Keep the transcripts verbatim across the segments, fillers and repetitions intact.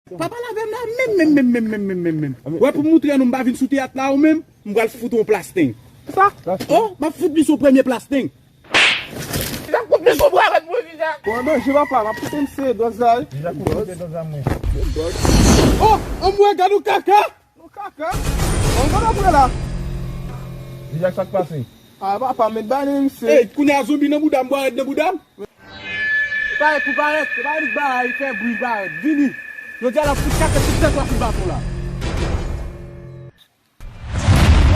Pa pale avè m la menm, menm, menm, menm, menm, menm, menm, menm. Wè, pou m moutre nou, m pa vin sou teyat la ou menm, m pral fout ou yon plasteng. Sa? Oh, m ap fout li sou premye plasteng. Li ap fout li sou bwa rèd mwen, Jijak. Bon, danje, papa, m ap fout M C dòz la, wi. Jijak, ou fout dòz la, mwen. Oh, anmwey, gad yon kaka. Yon kaka? Bon, gad apre la. Jijak, sa k pase? Ah, papa, met bay nan M C. Ey, kounye a zonbi nan bouda m, bwa rèd nan bouda m. Parèt pou parèt, se pa li k bay, fè bri parèt. Vini. Jodi a l ap fout kase tout tèt ou a kout baton la.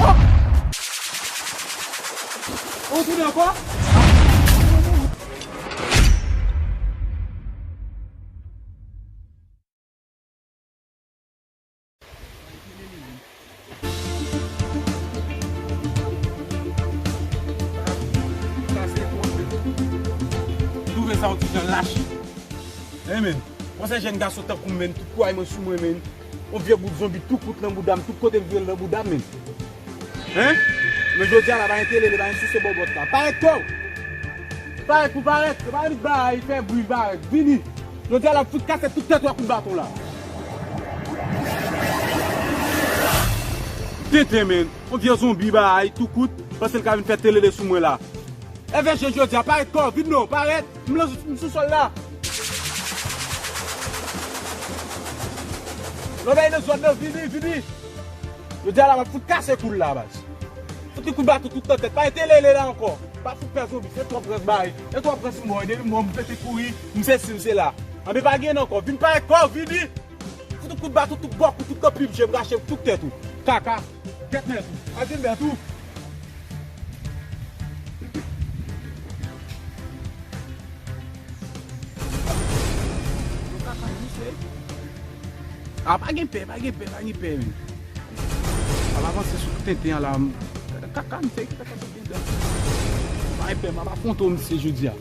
Oh! Ou tounen ankò? Twouve sa yon ti jan lach. Hey, men, konsa jèn gason tankou m, men, tout kouray mwen sou mwen, men. Yon vye bout zonbi tou kout nan bouda m, tout kote m vire l nan bouda m, men. Hein? Men jodi a la, pa gen tele, pa gen souse bòbòt la. Parèt kò w! Parèt pou parèt, se pa li k bay, fè bri parèt. Vini! Jodi a la, m fout kase tout tèt ou a kout baton la. Tenten, men. Yon vye zonbi bay, tou kout, panse l ka vin fè telele sou mwen la. Evè je jodi a, parèt kò, vin non, parèt, m lan, m sou sòl la. Non, men nan zòn nan, vini, vini. Jodi a la, m ap fout kase kou l la, baz. Fout li kout baton tout nan tèt, pa gen telele la ankò. Pa fout pè zonbi, se twòp rès bay. E twòp rès mò, e depi mò, m pete kouri, m sesi, m sela. Anben pa gen ankò, vin parèt kò, vini. Fout ou kout baton tout bò kou, tout nan plim je m rache tout tèt ou. Kaka. Gèt nèt ou. Al vin bèt ou. Yo kaka misye. A pa gen pè, pa gen pè, pa gen pè, men. A pa avanse sou tenten an la. Kaka misye, kaka misye gen dan. Pa gen pè, m ap afwonte w misye jodi a.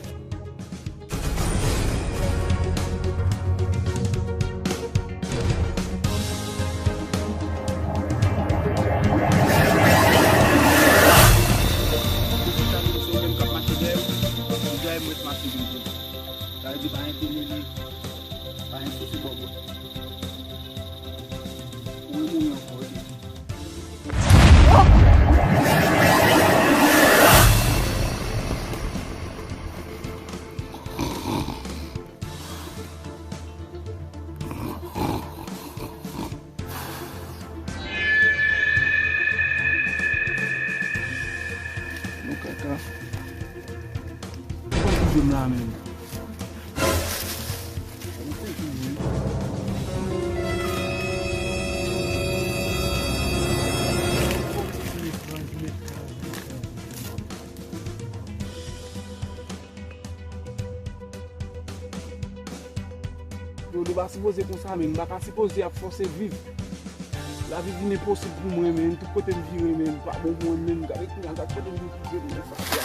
Nou kaka. Ou konn ki jwenn la menm? Yo, nou pa sipoze konsa, men. Nou pa ka sipoze ap fòse viv. Lavi vin enposib pou mwen, men. Tout kote m vire, men. Pa bon pou mwen, men. Gade kounye a, gade kote m vin twouve m, men. Fatra,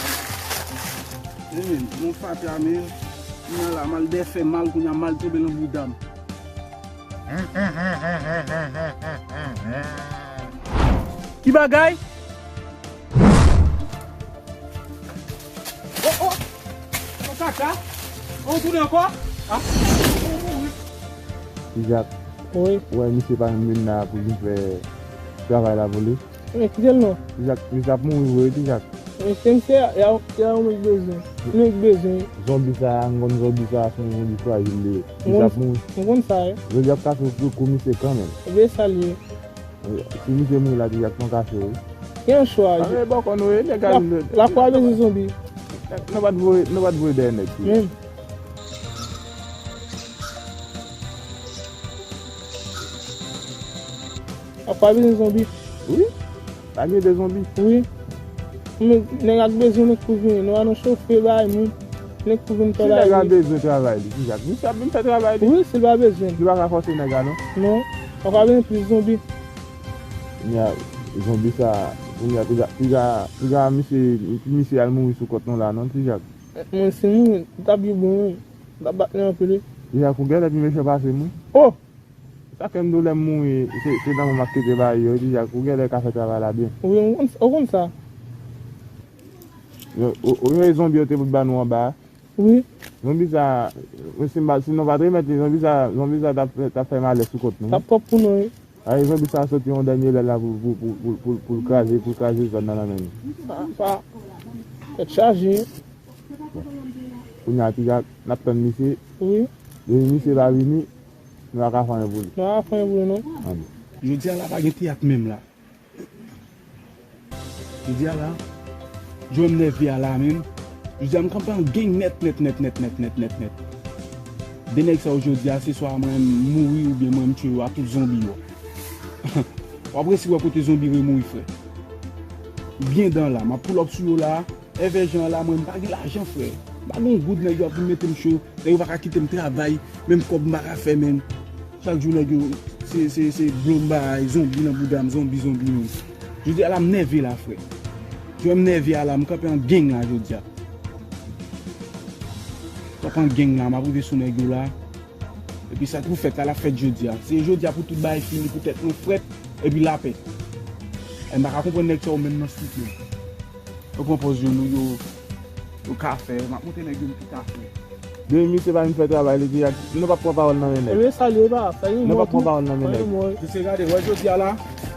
men. Men, men, bon fatra, men. Kounye a la, mal dèfè, mal kounye a, mal tonbe nan bouda m. Ki bagay? Oh, oh! Yon kaka! Ou tounen ankò? Ah! Ou mouri! Tijak. Wi. Ou wè misye pa menm vin la pou vin fè travay la pou li? Wi, kite l non. Tijak, misye ap mouri vre, Tijak. Wi, se misye, y a, y a yon moun k bezwen. Nou k bezwen. Zonbi sa, m konn zonbi sa, se yon zonbi frajil li ye. Misye ap mouri. M konn sa, wi. Jodi a ap kase kou misye kanmenm. Ebyen sa l ye. Si misye mouri la, Tijak, nou kase, wi. Gen yon chwa. A, men bòkò nou ye, nèg a vin. Lakwa bezwen zonbi. Nou pa t voye, nou pa t voye dèyè nèg tou. Menm. Lakwa bezwen zonbi. Wi. Pa gen de zonbi. Wi. Men nèg ak bezwen nèg pou vini. Nou pa nan chofe bay moun. Nèg pou vin fè bay. Si nèg a bezwen travay li, Tijak, misye ap vin fè travay li. Wi, si l pa bezwen. Li pa ka fòse nèg la, non. Non. Lakwa bezwen plis zonbi. Kounye a, zonbi sa, kounye a, piga, piga, piga misye, misye al mouri sou kont nou la, non, Tijak? Mwen, si m mouri, m t ap gen bon, wi. M t ap bat men anpil, wi. Tijak, ou genlè pi mechan pase m, wi. Oh! Sa fè m di w lè m mouri, se, se nan mwen m ap kite bagay yo, wi, Tijak, ou genlè ka fè travay la byen. Wi, ou konn, ou konn sa. Yo, ou, ou, yo, e zonbi yo te pou ba nou anba a. Wi. Zonbi sa, mwen si m pa, si nou pa t remèt li, zonbi sa, zonbi sa t ap, t ap fè malè sou kont nou. T ap twòp pou nou, wi. Ay, zonbi sa soti yon dènye lè la pou, pou, pou, pou, pou, pou l kraze, pou l kraze zòn nan nan men nou. Sa, sa, tèt chaje. Kounye a, Tijak, n ap tann misye. Wi. Depi misye pa vini, nou pa ka fè anyen pou li. Nou pa ka fè anyen pou li, non. Anben. Jodi a la pa gen teyat menm la. Jodi a la, jan m nève a la menm. Jodi a m kanpe an gang nèt, nèt, nèt, nèt, nèt, nèt, nèt, nèt. De nèg sa yo jodi a, se swa mwen m mouri oubyen mwen m tchwe yo ak tout zonbi yo. W ap resi wè kote zonbi rey mouri frè. Byen dan la, m ap pull up sou yo la. Èvè jan la, mwen m pa gen lajan frè. M pa gen yon goud nèg yo ap vin mete m cho. Nèg yo pa ka kite m travay. Menm kòb m pa ka fè menm. Chak jou nèg yo se se se blo m bay, zonbi nan bouda m, zonbi, zonbi menm. Jodi a la m nève la frè. Jodi a m nève a la, m kanpe an gang la jodi a. Kanpe an gang la, m ap rive sou nèg yo la. Epi sa k pou fèt la, l ap fèt jodi a. Se jodi a pou tout bagay fini, pou tèt nou frèt, epi lapè. E m pa ka konprann nèg sa yo menm nan street menm. Yo pran pòz yo nou yo, yo ka fè, m ap montre nèg yo m ki ka fè. Depi misye pa vin fè travay li, Tijak, nou p ap pran pawòl nan men nèg. Ebyen sa li ye, pa fè li mò. Nou p ap pran pawòl nan men nèg. Mwen se gade, wè jodi a la,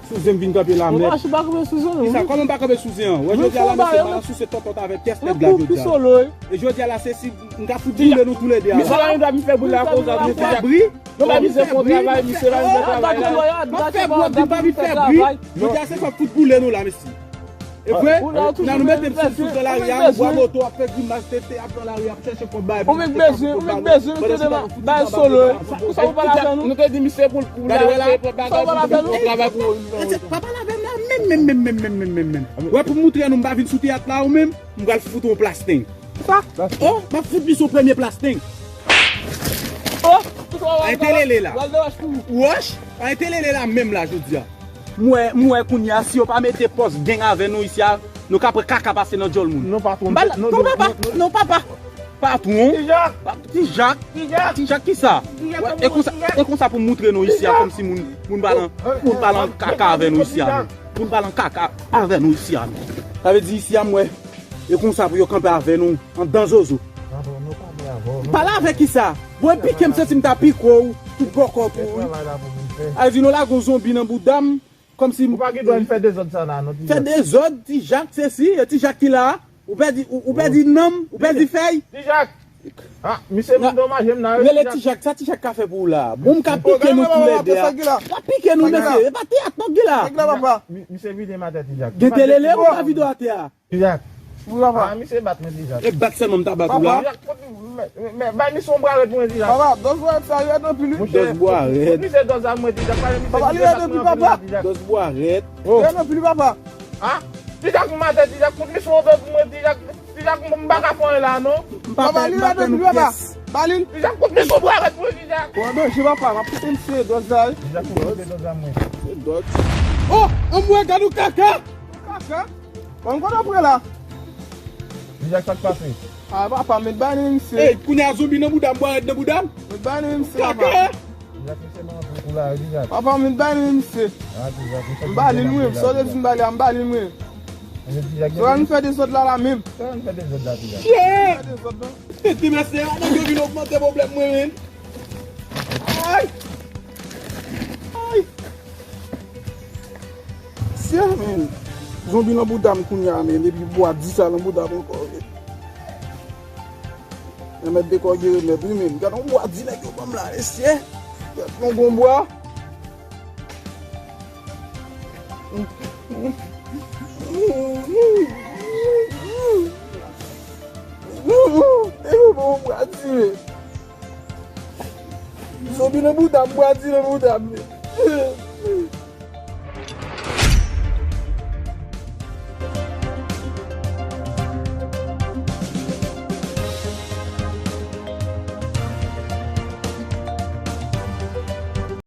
sou zen m vin kanpe la mèt. Mwen pa kanpe sou zen non. Kisa, kòman m pa kanpe sou zen an? Wè jodi a la, mesye, m al souse tonton avèk tès nèg la jodi a. E jodi a la, se si m ka fout boule nou toulède a. Misye pa gen dwa vin fè boule la konsa, misye. Bri. Nou pa mize fè travay, misye pa mize travay la. M ap fè bri, m pa vin fè bri. Jodi a se fòk fout boule nou la, mesye. E vre, nan nou mete m sou sou nan lari a, nou bwa moto, ap fè grimas tete, ap nan lari, ap chèche kòb bay. Ou mèt bezwen, ou mèt bezwen, nou te devan bay solo. Pou sa ou pa lajan nou? Nou te di misye pou l pou l al fè bagay pou l travay pou ou. Pa pale avè m la menm, menm, menm, menm, menm, menm, menm, menm. Wè pou m moutre nou m pa vin sou teyat la ou menm, m pral fout ou yon plasteng. Sa? Oh, m ap fout misye yon premye plasteng. Oh, entelele la. Wòch, entelele la menm la jodi a. M wè, m wè kounye a, si yo pa mete pòs gang avè nou isi a, nou ka pran kaka pase nan djòl moun. Non, patwon. Non, papa, non, papa. Patwon. Tijak. Tijak. Tijak kisa? E konsa, e konsa pou m moutre nou isi a, kòmsi moun, moun pa lan, moun pa lan kaka avè nou isi a. Moun pa lan kaka avè nou isi a. Sa vle di isi a, m wè. E konsa pou yo kanpe avè nou, anndan zozo. Pale avè kisa? Bon, e pike m santi m ta pike w, tout bòkò tou wi. A di nou lage yon zonbi nan bouda m, kòmsi m. Ou pa gen dwa fè dezòd sa la non, Tijak. Fè dezòd, Tijak, se si, e Tijak ki la. Ou pèdi, ou pèdi nanm, ou pèdi fèy. Tijak. Ah, misye vin domaje m nan. Rele Tijak, sa Tijak ka fè pou ou la? Bon, m ka pike nou toulède a. M ka pike nou, mesye. E pa teyat non ki la. Misye vide m atè, Tijak. Gen telele ou ka vide w atè a? Tijak. Wi, papa. Ah, misye bat mwen, Tijak. E bat sèlman m ta bat ou la. Papa, Tijak, fout, men, men, bay misye yon bwa rèd mwen, Tijak. Papa, dòz bwa rèd sa, rèd anpil, wi. Dòz bwa rèd. Fout misye dòz a mwen, Tijak. Papa, li rèd anpil, papa. Dòz bwa rèd. Rèd anpil, papa. Ah, Tijak, m atè, Tijak, fout misye yon dòz mwen, Tijak. Tijak, m pa ka fè anyen la, non. Papa, li rèd anpil, papa. Ba li l. Tijak, fout misye yon bwa rèd mwen, Tijak. Ou an danje, papa, m ap kite misye dòz la, wi. Tijak, fout misye dòz a mwen. Se dòz. Oh, an mwen, gad ou kaka. Kaka? Bon, kote w pran la? Tijak, sa k pase? Ah, papa, met bay nan misye. Ey, kounye a zonbi nan bouda m, bwa rèd nan bouda m. Met bay nan misye, papa. Kaka! Tijak, misye nan antre kou la, wi, Tijak. Papa, met bay nan misye. Ah, Tijak, misye. M ba li l, mwen. Sa w te di m ba li a, m ba li l, mwen. Sa w ann fè dezòd la, la menm. Sa w ann fè dezòd la, Tijak. Shit! Fè dezòd, non. Tete mesye, a nèg yo vin ogmante pwoblèm mwen, men. Ay! Ay! Sye, men. Zonbi nan bouda m kounye a, men. Epi bwa di sa nan bouda m ankò, men. Remèd de kò gen remèd, wi, men. Gad yon bwa di nèg yo ban m la, mesye. Gad yon bon bwa. Nèg yo ban m bwa di, men. Zonbi nan bouda m, bwa di nan bouda m, men.